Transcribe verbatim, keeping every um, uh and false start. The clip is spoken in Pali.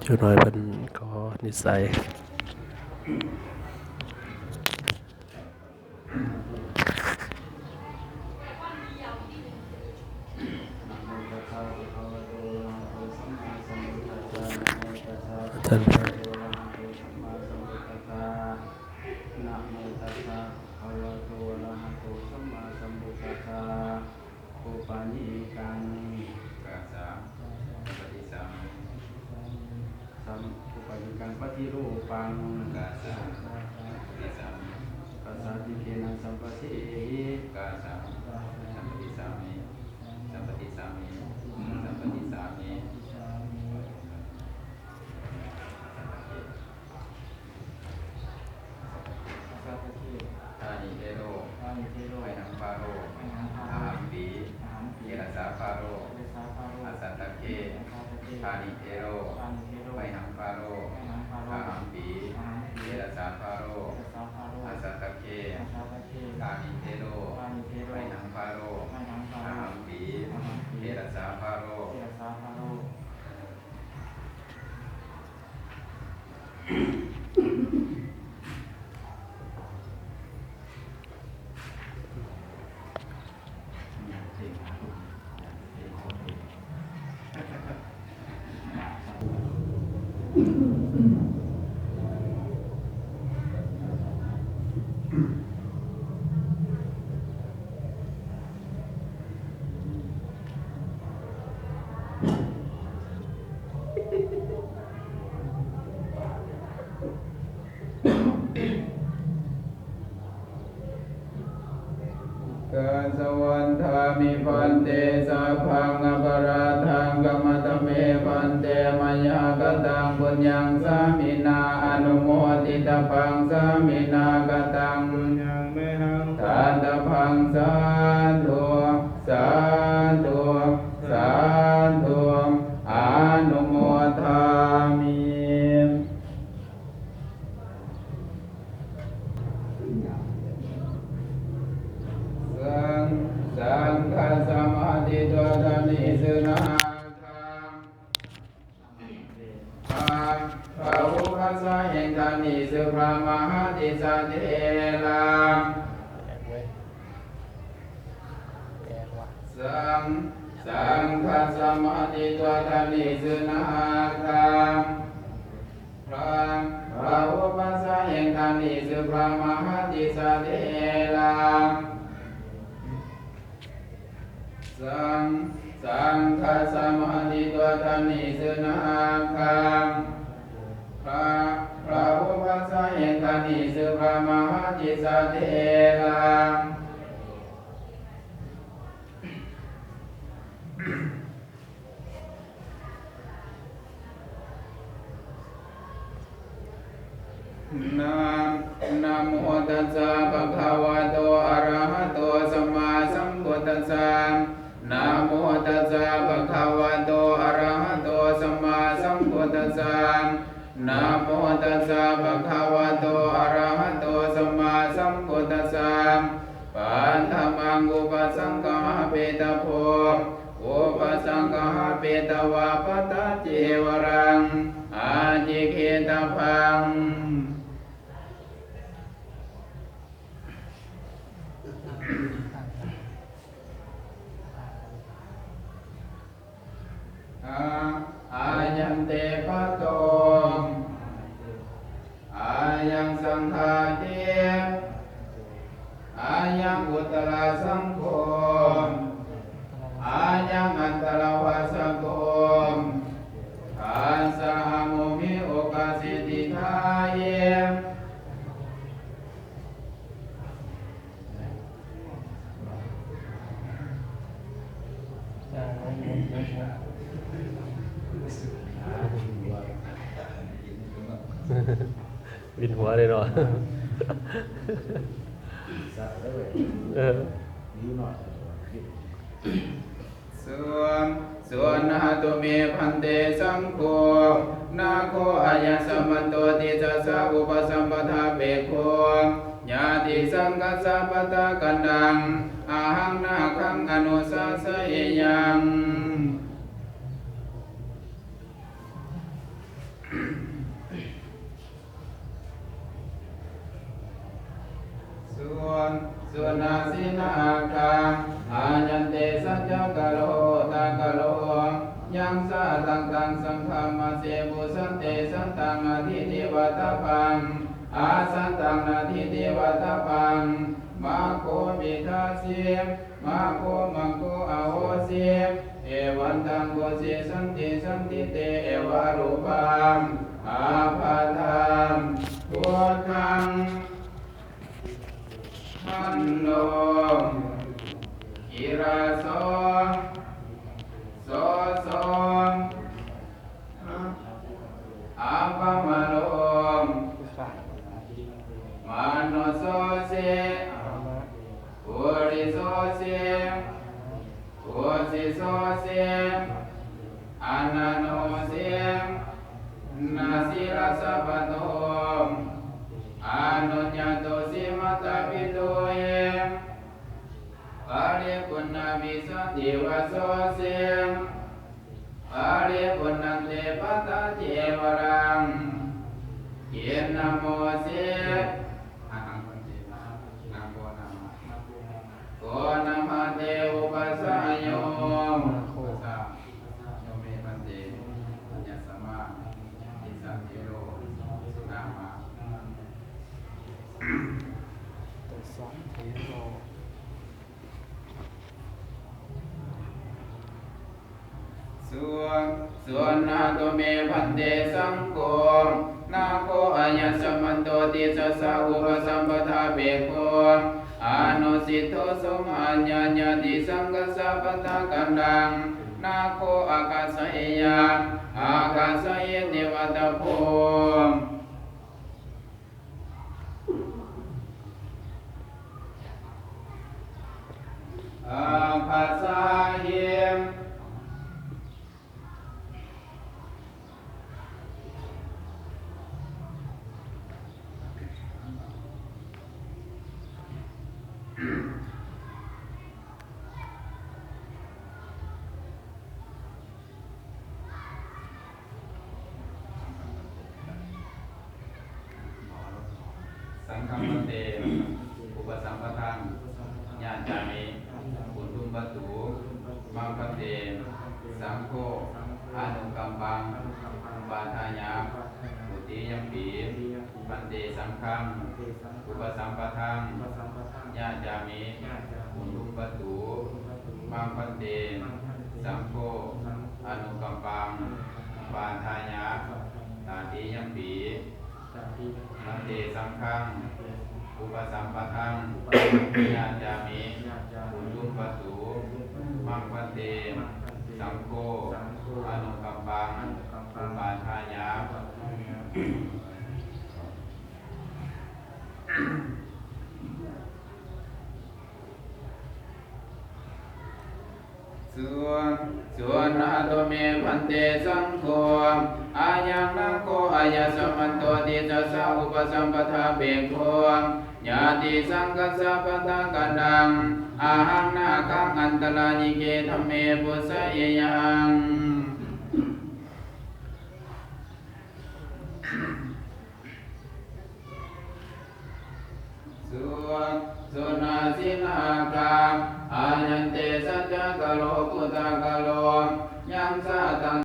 Ṭu noy pi, kho nisay. Namo tassa bhagavato arahato sammāsambuddhassa. Upanīkaṃ. Kāsa. Sampaṭicchāmi. Sam-, upanīkaṃ paṭirūpaṃ. Kāsa. Sampaṭicchāmi. Kāsātīkena sampassehi. Kāsa. Sampaṭicchāmi. Sampaṭicchāmi. Sampaṭicchāmi. Dāni thero. Dāni thero. Mayhaṃ bāro. Mayhaṃ bāro. Ahampi. Ahampi. Terasā bāro. Terasā bāro. Asattake. Asattake. Dāni thero. Dāni thero. Mayhaṃ bāro. Mayhaṃ bāro. Ahampi. Ahampi. Terasā bāro. Terasā bāro. Asattake. Asattake. Dāni thero. Dāni thero. Mayhaṃ bāro. Mayhaṃ bāro. Ahampi. Ahampi. Terasā bāro. Terasā bāro. Kāsa vandāmi bhante, sabbaṃ aparādhaṃ khamatha me bhante, mayā kataṃ puññaṃ sāminā anumoditabbaṃ, sāminā kataṃ puññaṃ mayhaṃ dātabbaṃ, sādhu, sādhu, sādhu, anumodāmi. Saṅ-, saṅghassa mahādisāsane sunakkhattaṃ, bā-, bāhubhāsayuṃ dāni subrahmā mahādisā therā. Saṅ-, saṅghassa mahādisāsane sunakkhattaṃ, bā-, bāhubhāsayuṃ dāni subrahmā mahādisā therā. Saṅ-, saṅghassa mahādisāsane sunakkhattaṃ, bā-, bāhubhāsayuṃ dāni subrahmā mahādisā therā. Na-, namo tassa bhagavato arahato sammāsambuddhassa. Namo tassa bhagavato arahato sammāsambuddhassa. Namo tassa bhagavato arahato sammāsambuddhassa. Paṭhamaṃ upasaṅkhametabbo, upasaṅkhametvā pattacīvaraṃ ācikkhittabbaṃ. A-, ayante bhaddo, ayaṃ saṅghāṭi, ayaṃ uttarāsaṅgho, ayaṃ antaravāsago, dasāhamumhi okāsi diṭṭhāye. วินหัวเลยเนาะ เออ Su-, suṇātu me bhante saṅgho, nāgo āyasmato tissassa upasampadapekkho. Yadi saṅghassa pattakallaṃ, ahaṃ nāgaṃ anushāseyyāmi. Suṇasi nāgā, ayante saccakaro hotakaro, yaṃ sāsanaṃ saṅghamajjhe pūjanti, santaṃ ādideva tabbaṃ, asantaṃ nādideva tabbaṃ, maggo vigacche, maggo maggo ahosi, evantaṃ pūjissanti santi te evarūpā ābādhā. Buddhaṃ khandho, kilaso, soso, appamāro, manusso ce, puriso ce, ujuko ce, ananubhū ce, na sīlassa patto anuññāto ci mātāpitūhi, paripuṇṇavīsativāso ce, paripuṇṇaṃ te pattā cīvaraṃ, khiṇṇaṃ moccati. Ahaṃ bhante, naṃ ko nāma, ko nāma te upajjhāyo. Upajjhāyo me bhante, āyasmā tisaraṇero nāma. Tisaraṇero. Su, suṇātu me bhante saṅgho, nāgo āyasmanto tisassa upasampadāpekkho, anusiṭṭho so mayā ñātisaṅghassa pattakallaṃ, nāgo āgaccheyya, āgaccheyye'ti vātabbo. Āgacchāhi. Saṅghaṃ bhante, upasampadaṃ yācāmi, puthū bhadantū maṃ bhante. Saṅgho anukampaṃ upādāya dutiyampi bhante saṅghaṃ upasampadaṃ yācāmi, puthū bhadantū maṃ bhante. Saṅgho anukampaṃ upādāya tatiyampi bhante saṅghaṃ upasampadaṃ yācāmi, puthū bhadantū maṃ bhante. Saṅgho anukampaṃ upādāya. Su, suṇātu me bhante saṅgho, ayaṃ nāgo āyasmanto tisassa upasampadāpekkho, ñātisaṅghassa pattakallaṃ, ahaṃ nāgaṃ antarāyike dhamme pūjayeyaṃ. Su, suṇasi nāgā, ayante saccakaro hotakaro,